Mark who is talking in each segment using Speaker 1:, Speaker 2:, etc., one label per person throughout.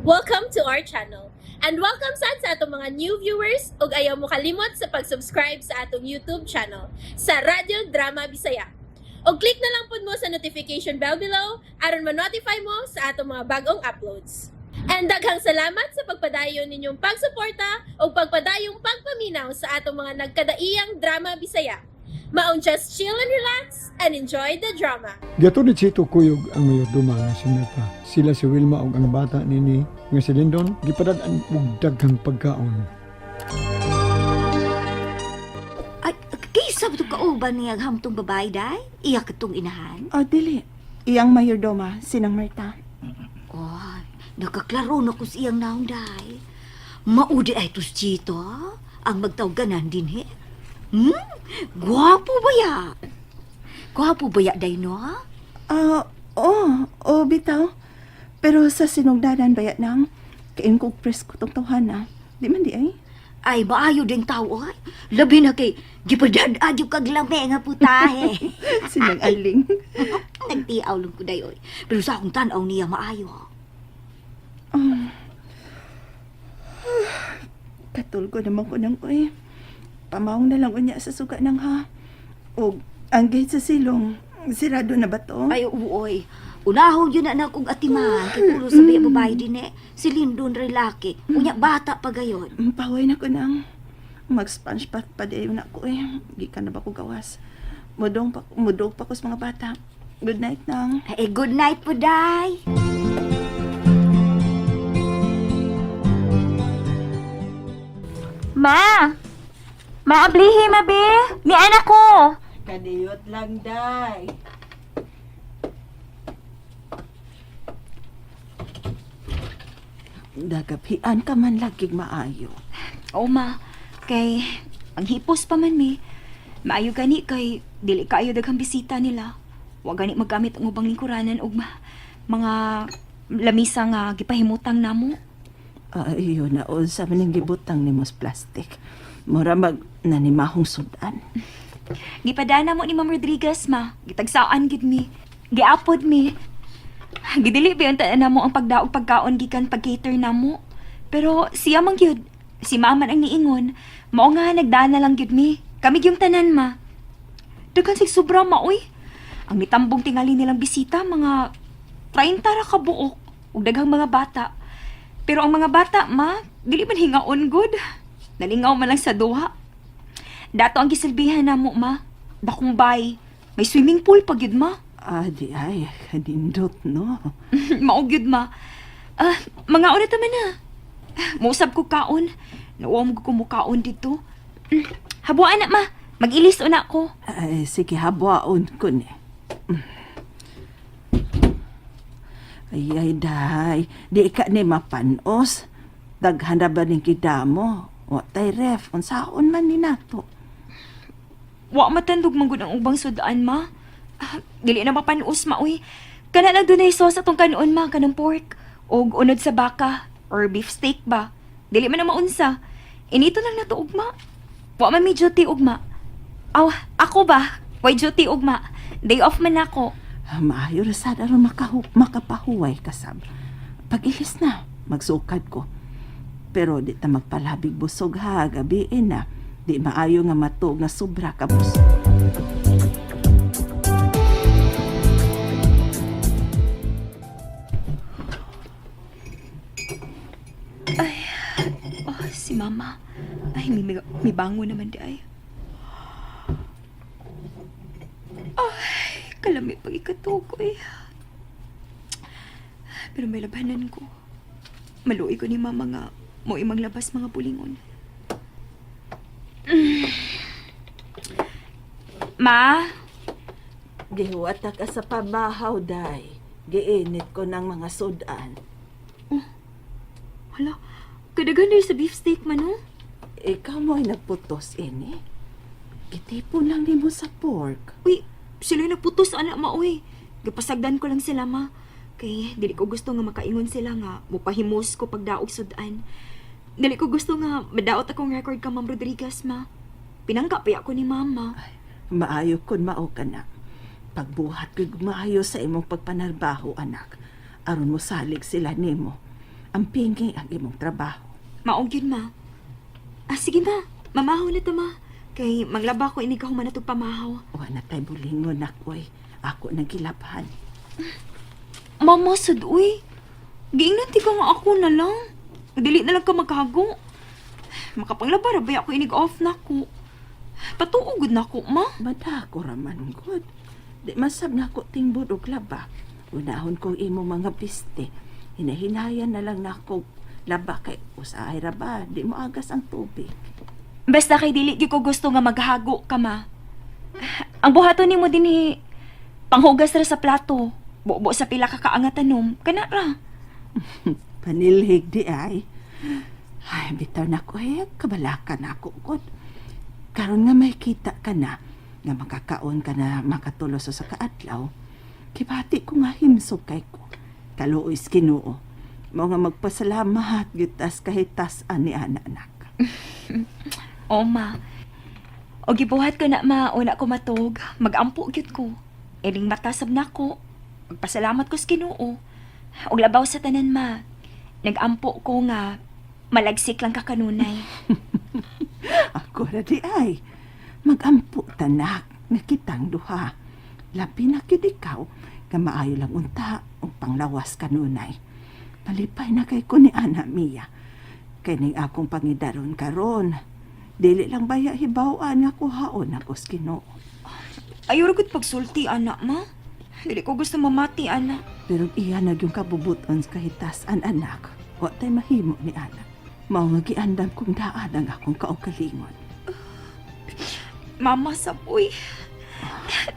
Speaker 1: Welcome to our channel. And welcome sad sa atong mga new viewers ug ayaw mo kalimot sa pag-subscribe sa atong YouTube channel sa Radyo Drama Bisaya. Og click na lang pud mo sa notification bell below aron ma-notify mo sa atong mga bagong uploads. And daghang salamat sa pagpadayon ninyong pagsuporta ug pagpadayong pagpaminaw sa atong mga nagkadaiyang drama Bisaya. Maong just chill and relax and enjoy the drama.
Speaker 2: Giato ni Chito Kuyog ang mayordoma nga si Mirta. Sila si Wilma ug ang bata nini nga si Lindon gipadad-an og daghang pagkaon.
Speaker 3: Ay, kaysa ba itong kauban niya ang hamtong babae, day? Iya katong inahan?
Speaker 4: Oh, dili. Iyang mayordoma, sinang Marta.
Speaker 3: Ay, nakaklaro na ko sa iyang naong, day. Maudi ay tos Chito, ah. Ang magtawganan din, he. Hmm? Gwapo ba ya? Gwapo ba ya, day, no?
Speaker 4: Ah, oh, oh, bitaw. Pero sa sinugdanan bayat nang, kain kong presko tong tawhana. Di man di ay.
Speaker 3: Ay, maayo din tao, ay. Labi na kay, gipadad-ad yung kaglame nga putahe.
Speaker 4: Sinang aling.
Speaker 3: Nagtiaw lang ko, day, oy. Pero sa akong tanaw niya, maayo. ah.
Speaker 4: Katulgo naman ko nang oy. Pamawong na lang unya sa suga nang ha. Og ang gate sa silong, sirado na ba to?
Speaker 3: Ay, uoy. Unahon yun na na kong atiman. Kay pulo sa biya babae din eh. Si Lindon relaki. Unya bata pa gayon.
Speaker 4: Paway na ko nang. Mag-sponge bath pa di na ko eh. Gikan na ba ko gawas? Mudong pa ko sa mga bata. Good night nang.
Speaker 3: Eh, good night po, day.
Speaker 5: Ma! Maablihi, mabe! Ni anak ko!
Speaker 6: Kadiyot lang, day.
Speaker 4: Dagapian ka man lagig maayo.
Speaker 5: Oo, ma. Kay, ang hipos pa man mi. Maayo gani kay, dili kaayo daghang bisita nila. Wa gani maggamit ang ubang lingkuranan og mga lamisa nga gipahimutang namo.
Speaker 4: Ay, yun na unsa man ang gibutang ni mos plastic. Mura mag nanimahong sudan.
Speaker 5: Gipadana mo ni Ma'am Rodriguez, ma. Gitagsaan gid mi. Giapod mi. Gidili ba ang tanan namo ang pagdaog pagkaon gikan pag-cater namo. Pero siya man gyud. Si mama ang niingon. Mao nga nagdana lang gyud mi. Kami gyung tanan, ma. Daghan sig sobra maoy. Ang mitambong tingali nilang bisita mga 30 ra ka buok ug daghang mga bata. Pero ang mga bata, ma, dili man hingaon gud. Nalingaw man lang sa duha. Dato ang gisilbihan namo, ma. Dakong bay. May swimming pool pa gyud, ma.
Speaker 4: Ah, di ay, kanindot no.
Speaker 5: Mao gyud, ma. Ah, mga una ta man na. Muusab ko kaon. Nauwa mo ko mukaon dito. Habuan na, ma. Mag-ilis una ko.
Speaker 4: Ay, sige, habwaon ko ni. Ay, ay, day. Di ka ni mapanos. Daghan na ba ning kidamo? Wa tay ref, unsaon man ni nato.
Speaker 5: Wa matandog man gud ang ubang sudaan, ma. Ah, dili na mapanos, ma, uy. Kana lang dunay sauce atong kanon, ma, kanang pork. Og unod sa baka, or beef steak ba. Dili man na maunsa. Inito lang na to, ugma. Wa man may duty, ugma. Aw, ako ba? Way duty, ugma. Day off man ako.
Speaker 4: Ah, maayo ra sad aron makapahuway ka sab. Pag-ilis na, magsukad ko. Pero di ta magpalabig busog ha, gabiin na. Di maayo nga matuog nga sobra ka busog.
Speaker 5: Oh, si mama. Ay, may bango naman di ay. Ay, kalami pag ikatugo eh. Pero may labanan ko. Maluoy ko ni mama nga mo imang labas mga pulingon. Ma?
Speaker 4: Gihuwat ta ka sa pabahaw, day. Giinit ko ng mga sudan.
Speaker 5: Hala, kadagan na sa beef steak man, oh.
Speaker 4: Ikaw mo'y nagputos ini. Gitipon lang nimo sa pork.
Speaker 5: Uy, sila yung nagputos, anak ma, uy. Gipasagdan ko lang sila, ma. Kay, dili ko gusto nga makaingon sila nga, mupahimos ko pagdaog sudan. Dili ko gusto nga, madaot akong record ka, Ma'am Rodriguez, ma. Pinangka pa ako ni Mama.
Speaker 4: Maayo kun mao ka na. Pagbuhat ko maayo sa imong pagpanarbaho, anak. Aron mo salig sila nimo. Ang pingi ang imong trabaho.
Speaker 5: Mao gyud, ma. Ah, sige ma. Mamahaw na ta, ma. Kay maglaba ko inig ka human na pamahaw.
Speaker 4: Wa na tay bulingon nak oy. Ako nang gilabhan.
Speaker 5: Mama, sad uy. Giingnan ti ka nga ako na lang. Dili na lang ka magkago. Makapanglaba ra ba ako inig off na ko. Patuo gud na ko, ma.
Speaker 4: Madako ra man gud. Di masab na ako tingbod og laba. Unahon ko imo mga piste. Hinahinayan na lang nako laba kay usahay ra ba di mo agas ang tubig.
Speaker 5: Basta kay dili gyud ko gusto nga maghago ka, ma. Ang buhaton nimo dinhi panghugas ra sa plato. Bubo sa pila ka kaangatanom, kana ra.
Speaker 4: Panilhig di ay. Ay, bitaw na ko, eh, kabalaka na ako, God. Karon nga may kita ka na, nga makakaon ka na makatulos sa kaadlaw, kibati ko nga himsog kay ko. Kaluoy sa Ginoo. Mao nga magpasalamat gitas kahitas ani anak.
Speaker 5: O ma. O gibuhat ko na ma, una ko matug, magampo gyud ko. Ining matasab nako. Magpasalamat ko sa Ginoo. Og labaw sa tanan ma. Nagampo ko nga malagsik lang ka kanunay.
Speaker 4: Ako ra di ay. Magampo tanak nga kitang duha. Labi na gyud ikaw nga maayo lang unta og panglawas kanunay. Malipay na kay ko ni Ana Mia. Kay ning akong pangidaron karon. Dili lang baya hibaw-an nga kuhaon ako sa Ginoo.
Speaker 5: Ayaw ra gud pagsulti ana ma. Dili ko gusto mamati ana.
Speaker 4: Pero iya na yung kabubuton sa kahitasan anak. Wa tay mahimo ni anak. Mao nga giandam kong daan ang akong kaugalingon.
Speaker 5: Mama saboy.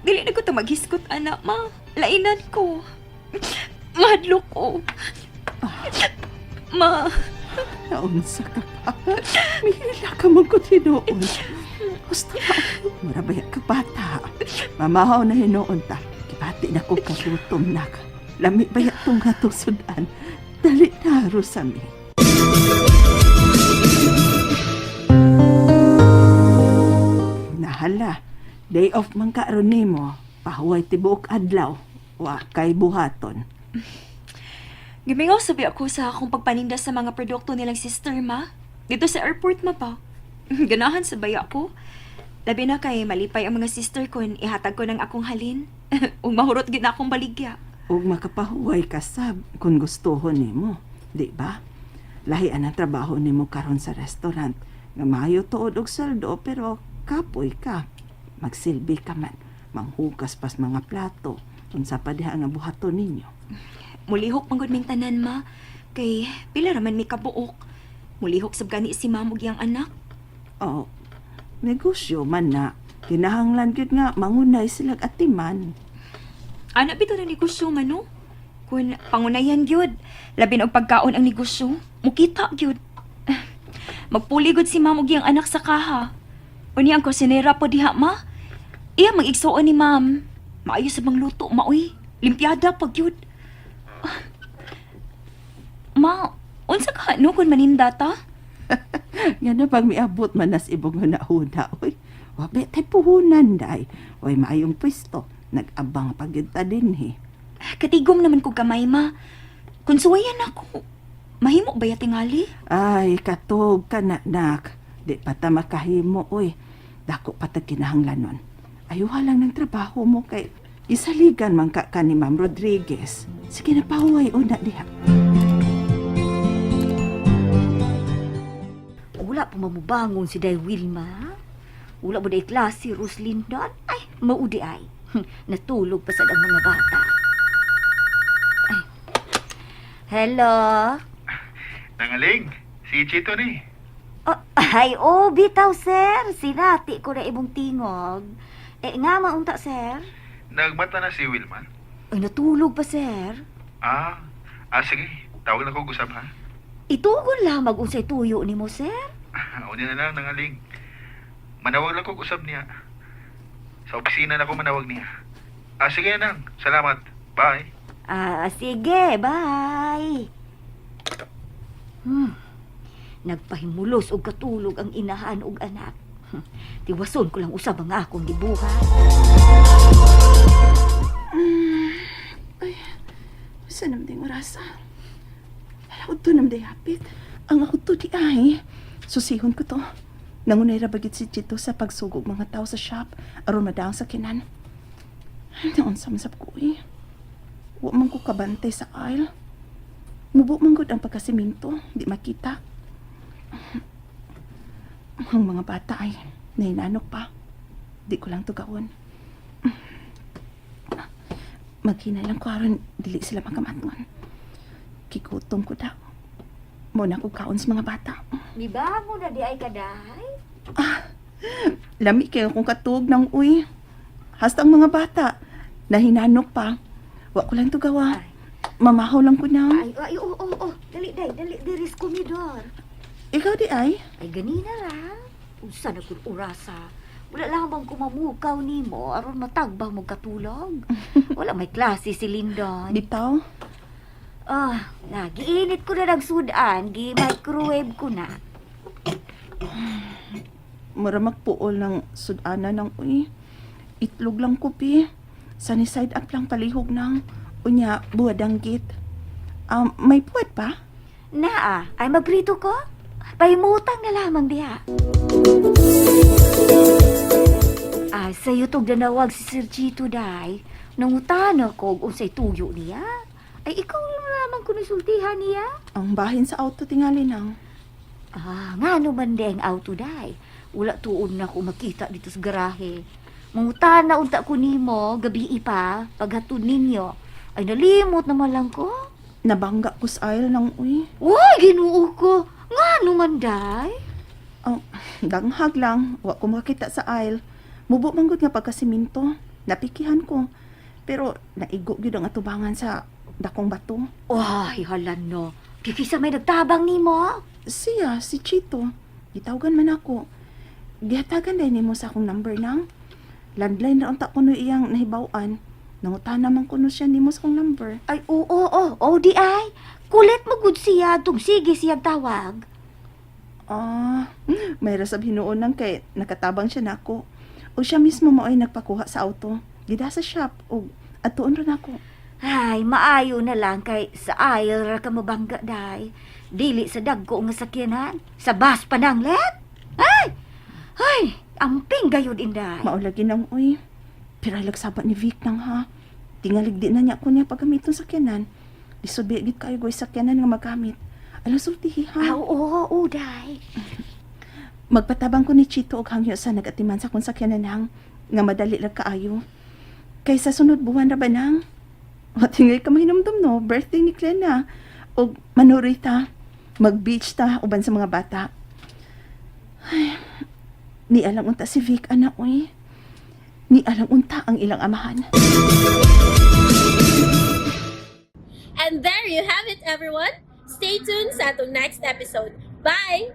Speaker 5: Dili na ko ta maghisgot ana ma. Lainan ko. Mahadlok ko. Ma.
Speaker 4: Naunsa ka pa. Mihila ka mong kutinoon. Gusto na. Murabaya ka bata. Mamahaw na hinoon ta. Kibati na ko kagutom na ka. Lami baya tong atong sudan. Dali na, Rosami. Nahala. Day off man karon nimo. Pahuway tibuok adlaw. Wa kay buhaton.
Speaker 5: Gimingaw sabi ako sa akong pagpaninda sa mga produkto nilang sister, ma. Dito sa airport, ma pa. Ganahan sa baya ko. Labi na kay malipay ang mga sister ko, ihatag ko ng akong halin. Ug mahurot gid na akong baligya.
Speaker 4: Ug makapahuway ka sab kung gustuhon nimo, di ba? Lahi ang trabaho nimo karon sa restaurant. Nga maayo tuod og sweldo pero kapoy ka. Magsilbi ka man, manghugas pas mga plato. Unsa pa diha nga buhaton ninyo?
Speaker 5: Mulihok man gud ming tanan, ma. Kay pila ra man mi kabuok. Mulihok sab gani si ma'am ug iyang anak.
Speaker 4: Oh, negosyo man na. Kinahanglan gyud nga mangunay silag atiman.
Speaker 5: Ana bitaw ng negosyo man, no? Kun pangunayan gyud, labi na og pagkaon ang negosyo, mukita gyud. Magpuli gud si ma'am ug iyang anak sa kaha. Unya ang kusinera po diha, ma. Iya mag-igsuon ni ma'am. Maayo sa mangluto, maoy. Limpiada pa gyud. Ma, unsa ka no kun maninda ta?
Speaker 4: Nga na pag miabot man nas ibong hunahuna, oy. Wabi tay puhunan day. Oy, maayong pwesto. Nag-abang pag gyud ta dinhi.
Speaker 5: Katigom naman ko gamay, ma. Kun suwayan ako, mahimo ba ya tingali?
Speaker 4: Ay, katog ka na, nak. Di pa ta makahimo, oy. Dako pa ta kinahanglanon. Ayuha lang ng trabaho mo kay isaligan man ka ka ni Ma'am Rodriguez. Sige na pahuway una diha.
Speaker 3: Wala pa mamubangon si Day Wilma. Wala mo day klase, Roslindon. Ay, maudi ay. Natulog pa sad ang mga bata. Ay. Hello?
Speaker 7: Nangaling, si Chito ni.
Speaker 3: Oh, ay, oh, bitaw, sir. Sinati ko na imong tingog. Eh, nga maunta, sir.
Speaker 7: Nagmata na si Wilma.
Speaker 3: Ay, natulog pa, sir.
Speaker 7: Ah, ah sige, tawag na ko gusab ha.
Speaker 3: Itugon lamag unsay tuyo nimo, sir.
Speaker 7: Unya na lang, nangaling. Manawag lang ko usab niya. Sa opisina na ko manawag niya. Ah, sige na lang. Salamat. Bye.
Speaker 3: Ah, sige, bye. Nagpahimulos og katulog ang inahan og anak. Tiwason ko lang usab ang akong gibuhat.
Speaker 4: Saan naman ding orasa? Auto nam dayapit. Ang auto di ay. Susihon ko to. Nangunay ra bagit si Chito sa pagsugog mga tao sa shop aron madaang sa kinan. Ay, naunsa man sab ko eh. Wa man ko kabantay sa aisle. Mubo man gud ang pagkasiminto, di makita. Ang mga bata ay nahinanok pa. Di ko lang tugawon. Maghinay lang ko aron dili sila makamatngon. Kigutom ko daw. Muna ko kaon sa mga bata.
Speaker 3: Mibango na di ay kaday.
Speaker 4: Lami kayo kung katuog ng uy. Hasta ang mga bata. Nahinanok pa. Wa ko lang tugawa. Mamahaw lang ko na.
Speaker 3: Ay, ay, oo, oo, oo. Dali, day, dali, diris komidor.
Speaker 4: Ikaw di ay?
Speaker 3: Ay, ganina ra. Unsa na kun orasa. Wala lang bang kumamukaw nimo aron matagbang mo katulog. Wala may klase si Lindon.
Speaker 4: Bitaw?
Speaker 3: Ah, na giinit ko na nagsudan, gi microwave ko na.
Speaker 4: Mura magpuol ng sudana ng uy. Itlog lang ko pi. Sunny side up lang palihog ng unya buwadanggit. May puwet pa?
Speaker 3: Naa, ay magrito ko. Pahimutang na lamang diha. Ay, sa'yo tog danawag si Sir Chito, day. Nangutana ko og unsay tuyo niya. Ay, ikaw lamang kunusultihan niya.
Speaker 4: Ang bahin sa auto tingali nang.
Speaker 3: Ah, nga naman di ang auto, day. Wala tuon na ko makita dito sa garahe. Mangutana unta ko nimo, gabi pa, paghatod ninyo. Ay, nalimot naman lang ko.
Speaker 4: Nabangga ko sa aisle ng uy.
Speaker 3: Uy, ginoo ko. Nga naman, day.
Speaker 4: Oh, danghag lang. Wa ko makita sa aisle. Mubo man gud nga pagkasiminto. Napikihan ko. Pero naigo gyud ang atubangan sa dakong bato.
Speaker 3: Ay, hala no. Kikisa may nagtabang nimo.
Speaker 4: Siya, si Chito. Gitawgan man ako. Gihatagan din nimo sa akong number nang. Landline ra unta kuno iyang nahibaw-an. Nangutana man kuno siya nimo sa akong number.
Speaker 3: Ay, oo, oo, oo, di ay. Kulit mo gud siya, tug sige siyang tawag.
Speaker 4: Ah, may rasab hinuon nang kay nakatabang siya nako. O siya mismo mo ay nagpakuha sa auto. Gida sa shop og atuon ra nako.
Speaker 3: Ay, maayo na lang kay sa aisle ra ka mabangga, day. Dili sa dagko nga sakyanan. Sa bus pa nang let. Ay! Ay, amping gayud inday.
Speaker 4: Maulagi nang uy. Pero lagsaba ni Vic nang ha. Tingalig di na niya ko niya paggamiton sa sakyanan. Lisod ba gid kayo goy sakyanan nga magamit. Alam sultihi
Speaker 3: Ah,
Speaker 4: ha.
Speaker 3: oo, oo, day.
Speaker 4: Magpatabang ko ni Chito og hangyo sa nagatiman sa akong sakyanan nang nga madali lang kaayo. Kay sa sunod buwan ra ba nang? O tingay ka mahinumdum no, birthday ni Klena. Og manuroy ta, mag-beach ta uban sa mga bata. Ay, ni alang unta si Vic ana oy. Ni alang unta ang ilang amahan.
Speaker 1: And there you have it, everyone. Stay tuned sa atong next episode. Bye!